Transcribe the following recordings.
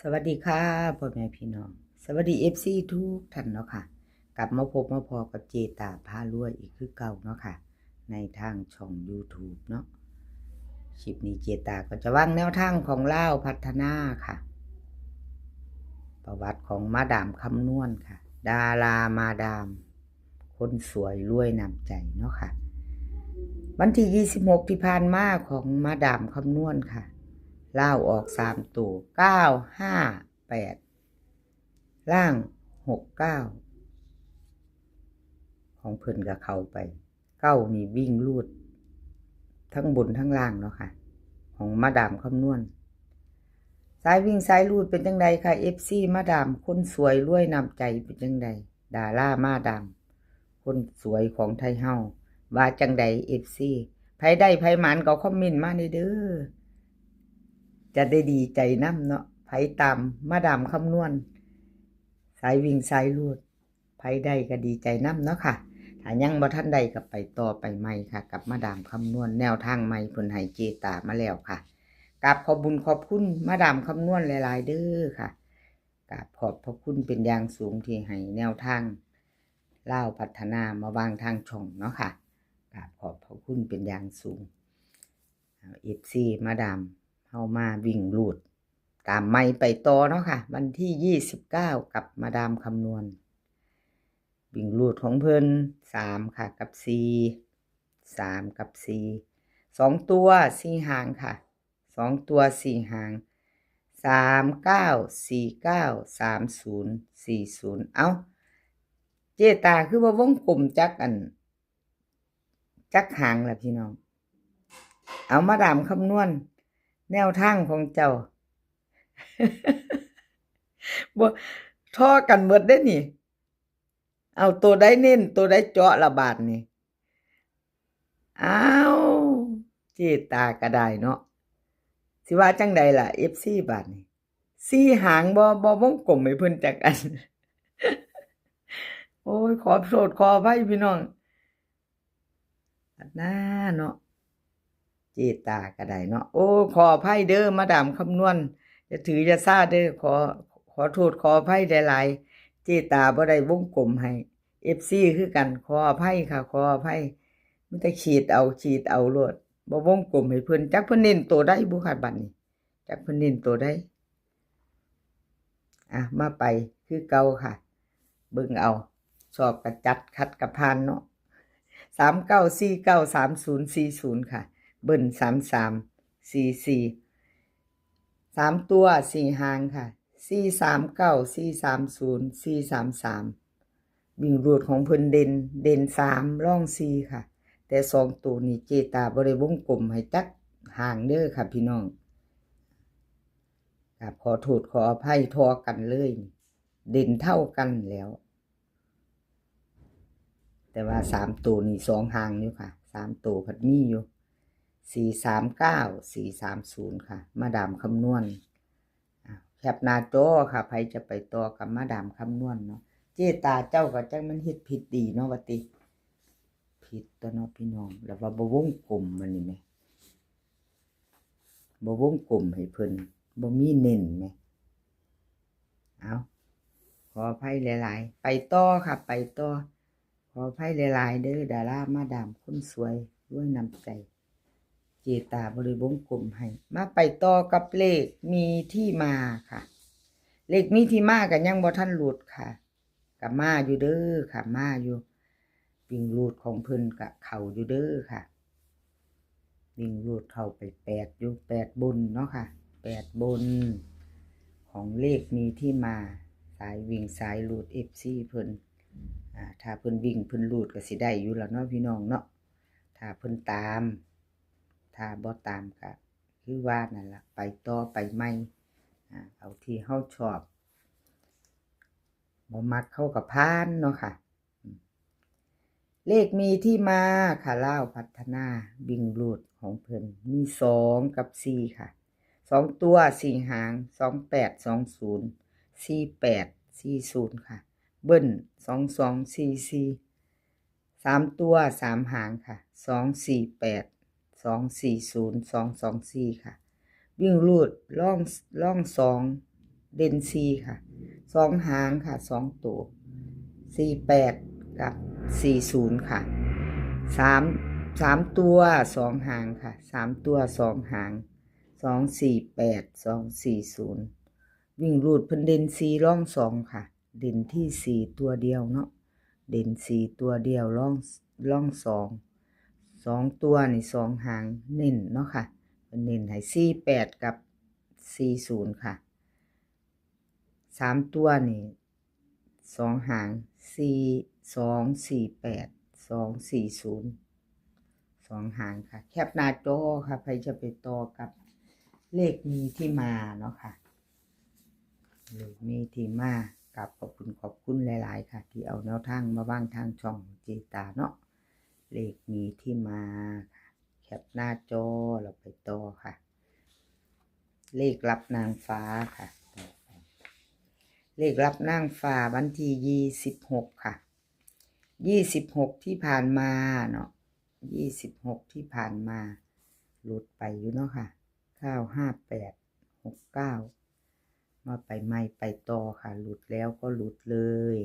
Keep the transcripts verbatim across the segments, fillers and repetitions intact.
สวัสดีค่ะ พ่อแม่พี่น้อง สวัสดี เอฟซี ทุกท่านเนาะค่ะ กลับมาพบมาพ้อกับเจตาพารวยอีกคือเก่าเนาะค่ะ ในทางช่อง YouTube เนาะ คลิปนี้เจตาก็จะวางแนวทางของลาวพัฒนาค่ะ ประวัติของมาดามคำนวณค่ะ ดารามาดาม คนสวยรวยน้ำใจเนาะค่ะ วันที่ยี่สิบหกที่ผ่านมาของมาดามคำนวณค่ะ ลาวออกสามตัว เก้าห้าแปด ล่าง หกเก้า ของเพิ่นก็เข้าไป เก้านี่วิ่งรูด ทั้งบนทั้งล่างเนาะค่ะ ของมาดามคำนวณ สายวิ่งสายรูดเป็นจังใดคะ เอฟซี มาดามคนสวยรวยน้ำใจเป็นจังใด ดารามาดาม คนสวยของไทยเฮา ว่าจังใด เอฟซี ไผได้ไผหมานก็คอมเมนต์มาเด้อ จะได้ดีใจนำเนาะ ไผตามมาดามคำนวณ สายวิ่งสายรูด ไผได้ก็ดีใจนำเนาะค่ะ ถ้ายังบ่ทันได้ก็ไปต่อไปใหม่ค่ะ กับมาดามคำนวณแนวทางใหม่เพิ่นให้เจตามาแล้วค่ะ กราบขอบบุญขอบคุณมาดามคำนวณหลายๆเด้อค่ะ กราบขอบพระคุณเป็นอย่างสูงที่ให้แนวทางลาวพัฒนามาวางทางช่องเนาะค่ะ กราบขอบพระคุณเป็นอย่างสูง เอฟซี มาดามเฮามาวิ่งรูด ตามใหม่ไปต่อเนาะค่ะ วันที่ยี่สิบเก้ากับมาดามคำนวณ วิ่งรูดของเพิ่น สามค่ะ กับ สี่ สาม กับ สี่ สองตัว สี่ หางค่ะ สองตัว สี่ หาง สามเก้า สี่เก้า สามศูนย์ สี่ศูนย์ เอ้า เจตาคือว่าวงกลมจักอัน จักหางล่ะพี่น้อง เอามาดามคำนวณ แนวทางของเจ้า บ่ ท่อกันหมดเด้นี่ เอาตัวใดเน้น ตัวใดเจาะละบาดนี่ อ้าว เจตาก็ได้เนาะ สิว่าจังใดล่ะ เอฟซี บาดนี่ สี่ หางบ่ บ่วงกลมให้เพิ่นจักอัน โอ้ย ขอโทษขออภัยพี่น้อง อันน่าเนาะ เจตาก็ได้เนาะ โอ้ ขออภัยเด้อ มาดามคำนวณ อย่าถืออย่าซาเด้อ ขอ ขอโทษขออภัยหลายๆ เจตาบ่ได้วงกลมให้ เอฟซี คือกัน ขออภัยค่ะ ขออภัย มีแต่ขีดเอา ขีดเอาโลด บ่วงกลมให้เพิ่น จักเพิ่นเน้นตัวใดบุค่ะบัดนี้ จักเพิ่นเน้นตัวใด อ่ะ มาไปคือเก่าค่ะ เบิ่งเอา ชอบกะจัด ขัดกะผ่านเนาะ สามเก้า สี่เก้า สามศูนย์ สี่ศูนย์ ค่ะ เบิ้ล สามสาม สี่สี่ สามตัว สี่ หางค่ะ สี่สามเก้า สี่สามศูนย์ สี่สามสาม วิ่งรูดของเพิ่นเด่น เด่น สาม รอง สี่ ค่ะ แต่สองตัวนี้เจตาบ่ได้วงกลมให้จักหางเด้อค่ะพี่น้อง กราบขอโทษขออภัยท่อกันเลย เด่นเท่ากันแล้ว แต่ว่าสามตัวนี่สองหางอยู่ค่ะ สามตัวพัดมีอยู่ สี่สามเก้า สี่สามศูนย์ ค่ะ มาดามคำนวณ อ่ะ แคปหน้าจอค่ะ ไผจะไปต่อกับมาดามคำนวณเนาะ เจตาเจ้าก็จักมันเฮ็ดผิดดีเนาะ ว่าติ ผิดตัวเนาะพี่น้อง แล้วว่าบ่วงกลมมันนี่แหม บ่วงกลมให้เพิ่น บ่มีเน้นแหม เอา ขออภัยหลายๆ ไปต่อค่ะ ไปต่อ ขออภัยหลายๆ เด้อ ดารามาดามคนสวยรวยน้ำใจ เจตาบ่ได้วงกลมให้ มาไปต่อกับเลขมีที่มาค่ะ เลขมีที่มาก็ยังบ่ทันหลุดค่ะ ก็มาอยู่เด้อค่ะ มาอยู่ วิ่งรูดของเพิ่นก็เข้าอยู่เด้อค่ะ วิ่งรูดเข้าไปแปดอยู่ แปดบนเนาะค่ะ แปดบน ของเลขมีที่มา สายวิ่งสายรูด เอฟซี เพิ่น อ่า ถ้าเพิ่นวิ่งเพิ่นรูดก็สิได้อยู่แล้วเนาะพี่น้องเนาะ ถ้าเพิ่นตาม ถ้าบ่ตามก็คือว่านั่นล่ะ ไปต่อไปใหม่ อ่า เอาที่เฮาชอบ บ่มักเฮาก็ผ่านเนาะค่ะ อืม เลขมีที่มาค่ะ ลาวพัฒนา วิ่งรูดของเพิ่นมีสองกับสี่ค่ะ สองตัว สี่ หาง สองแปด สองศูนย์ สี่แปด สี่ศูนย์ ค่ะ เบิ้ล สองสอง สี่สี่ สามตัว สาม หางค่ะ สองสี่แปด สองสี่ศูนย์ สองสองสี่ ค่ะ วิ่งรูด ล่อง ล่องสอง เด่นสี่ค่ะ สองหางค่ะ สองตัว สี่แปด กับ สี่ศูนย์ ค่ะ สาม สามตัว สองหางค่ะ สามตัว สองหาง สองสี่แปด สองสี่ศูนย์ วิ่งรูดเพิ่นเด่นสี่ รองสองค่ะ เด่นที่สี่ตัวเดียวเนาะ เด่นสี่ตัวเดียว รอง รองสอง สองตัวนี่ สองหางเน้นเนาะค่ะ เพิ่นเน้นให้ สี่แปด กับ สี่ศูนย์ ค่ะ สามตัวนี่ สองหาง สี่ สองสี่แปด สองสี่ศูนย์ สองหางค่ะ แคปหน้าจอค่ะ ไผจะไปต่อกับเลขมีที่มาเนาะค่ะ เลขมีที่มา กราบขอบคุณ ขอบคุณหลายๆค่ะ ที่เอาแนวทางมาวางทางช่องเจตาเนาะ เลขมีที่มาค่ะ แคปหน้าจอ เราไปต่อค่ะ เลขลับนางฟ้าค่ะ เลขลับนางฟ้าวันที่ยี่สิบหกค่ะ ยี่สิบหกที่ผ่านมาเนาะ ยี่สิบหกที่ผ่านมา หลุดไปอยู่เนาะค่ะ เก้าห้าแปด หกเก้า มาไปใหม่ไปต่อค่ะ หลุดแล้วก็หลุดเลย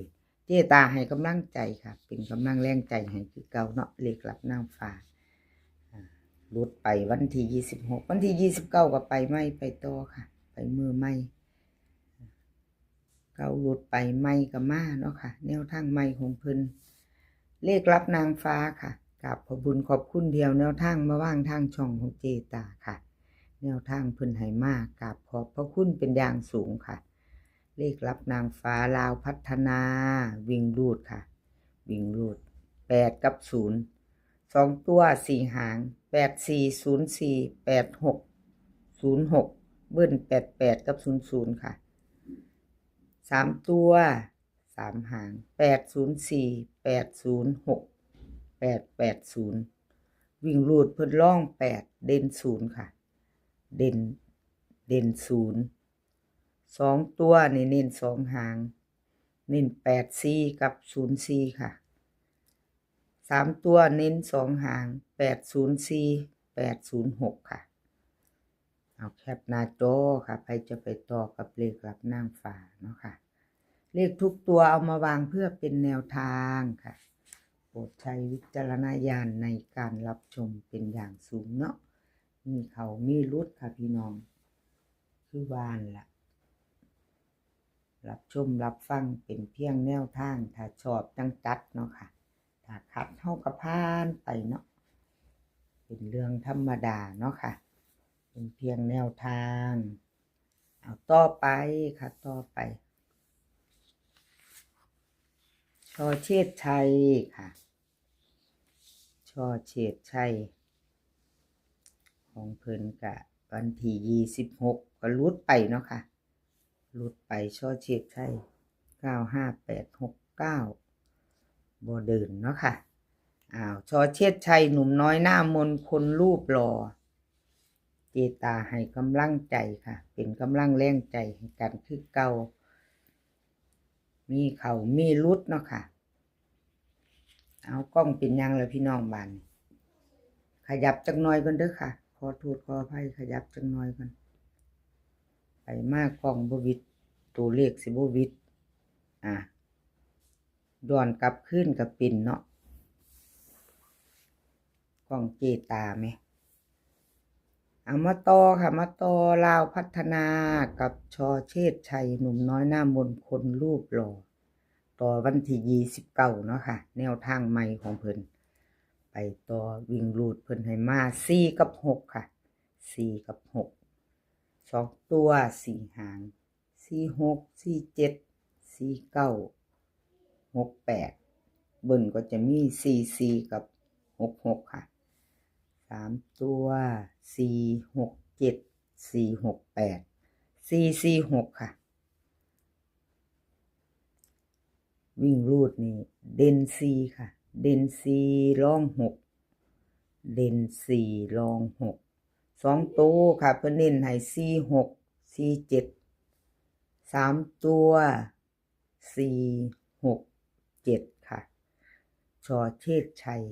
เจตาให้กำลังใจค่ะ เป็นกำลังแรงใจให้คือเก่าเนาะ เลขลับนางฟ้า อ่า หลุดไปวันที่ยี่สิบหก วันที่ยี่สิบเก้าก็ไปใหม่ไปต่อค่ะ ไปมือใหม่ เก่าหลุดไปใหม่ก็มาเนาะค่ะ แนวทางใหม่ของเพิ่น เลขลับนางฟ้าค่ะ กราบขอบคุณ ขอบคุณที่เอาแนวทางมาวางทางช่องของเจตาค่ะ แนวทางเพิ่นให้มา กราบขอบพระคุณเป็นอย่างสูงค่ะ เลขลับนางฟ้าลาวพัฒนา วิ่งรูดค่ะ วิ่งรูด แปด กับ ศูนย์ สองตัว สี่หาง แปดสี่ ศูนย์สี่ แปดหก ศูนย์หก เบิ้ล แปดแปด กับ ศูนย์ศูนย์ ค่ะ สามตัว สามหาง แปดศูนย์สี่ แปดศูนย์หก แปดแปดศูนย์ วิ่งรูดเพิ่นรอง แปด เด่น ศูนย์ ค่ะ เด่น เด่น ศูนย์ สองตัวนี่เน้น สองหาง เน้น แปดสี่ กับ ศูนย์สี่ ค่ะ สามตัวเน้น สองหาง แปดศูนย์สี่ แปดศูนย์หก ค่ะ เอาแคปหน้าจอค่ะ ไผจะไปต่อกับเลขลับนางฟ้าเนาะค่ะ เลขทุกตัวเอามาวางเพื่อเป็นแนวทางค่ะ โปรดใช้วิจารณญาณในการรับชมเป็นอย่างสูงเนาะ มีเข้ามีหลุดค่ะพี่น้อง คือว่าหั่นล่ะ รับชมรับฟังเป็นเพียงแนวทาง ถ้าชอบจั่งจัดเนาะค่ะ ถ้าขัดเฮาก็ผ่านไปเนาะ เป็นเรื่องธรรมดาเนาะค่ะ เป็นเพียงแนวทาง เอาต่อไปค่ะ ต่อไป ชอเชษชัยค่ะ ชอเชษชัย ของเพิ่นกะวันที่ยี่สิบหกก็หลุดไปเนาะค่ะ หลุดไป ชอเชษชัย เก้าห้าแปดหกเก้า บ่เดินเนาะค่ะ อ้าว ชอเชษชัย หนุ่มน้อยหน้ามนต์คนรูปหล่อ เจตาให้กำลังใจค่ะ เป็นกำลังแรงใจให้กันคือเก่า มีเข้ามีหลุดเนาะค่ะ เอากล้องเป็นหยังล่ะพี่น้องบาดนี้ ขยับจักหน่อยก่อนเด้อค่ะ ขอโทษขออภัย ขยับจักหน่อยก่อน ไปมากล้องบ่หวิด ตัวเลขสิบ่หวิด อ่ะ ย้อนกลับคืนก็เป็นเนาะ กล้องเจตาแหม เอามาต่อค่ะ มาต่อลาวพัฒนากับ ชอเชษชัย หนุ่มน้อยหน้ามนต์คนรูปหล่อ ต่อวันที่ยี่สิบเก้าเนาะค่ะ แนวทางใหม่ของเพิ่น ไปต่อ วิ่งรูดเพิ่นให้มา สี่ กับ หก ค่ะ สี่ กับ หก สองตัว สี่หาง สี่หก สี่เจ็ด สี่เก้า หกแปด เบิ้ลก็จะมี สี่สี่ กับ หกหก ค่ะ สามตัว สี่หกเจ็ด สี่หกแปด สี่สี่หก ค่ะ วิ่งรูดนี่เด่นสี่ค่ะ เด่นสี่ รองหก เด่นสี่ รอง หก สองตัวค่ะ เพิ่นเน้นให้ สี่หก สี่เจ็ด สามตัว สี่หกเจ็ด ค่ะ ชอเชษชัย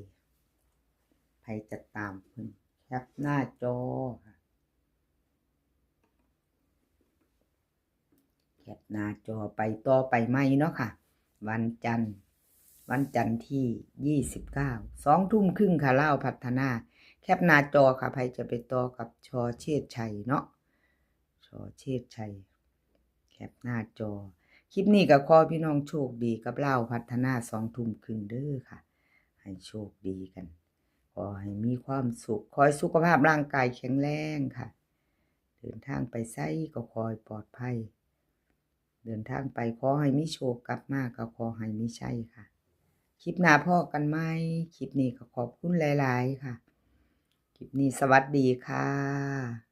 ไผจะตามเพิ่น แคปหน้าจอค่ะ คปหน้าจอไปต่อไปใหม่เนาะค่ะ วันจันทร์ วันจันทร์ที่ยี่สิบเก้า สองทุ่มครึ่งค่ะ ลาวพัฒนา แคปหน้าจอค่ะ ไผจะไปต่อกับ ช.เชษชัยเนาะ ช.เชษชัย แคปหน้าจอ คลิปนี้ก็ขอพี่น้องโชคดีกับลาวพัฒนา สองทุ่มครึ่งเด้อค่ะ ให้โชคดีกัน ขอให้มีความสุข ขอให้สุขภาพร่างกายแข็งแรงค่ะ เดินทางไปไสก็ขอให้ปลอดภัย เดินทางไปขอให้มีโชค กลับมาก็ขอให้มีชัยค่ะ คลิปหน้าพ้อกันใหม่ คลิปนี้ก็ขอบคุณหลายๆค่ะ คลิปนี้สวัสดีค่ะ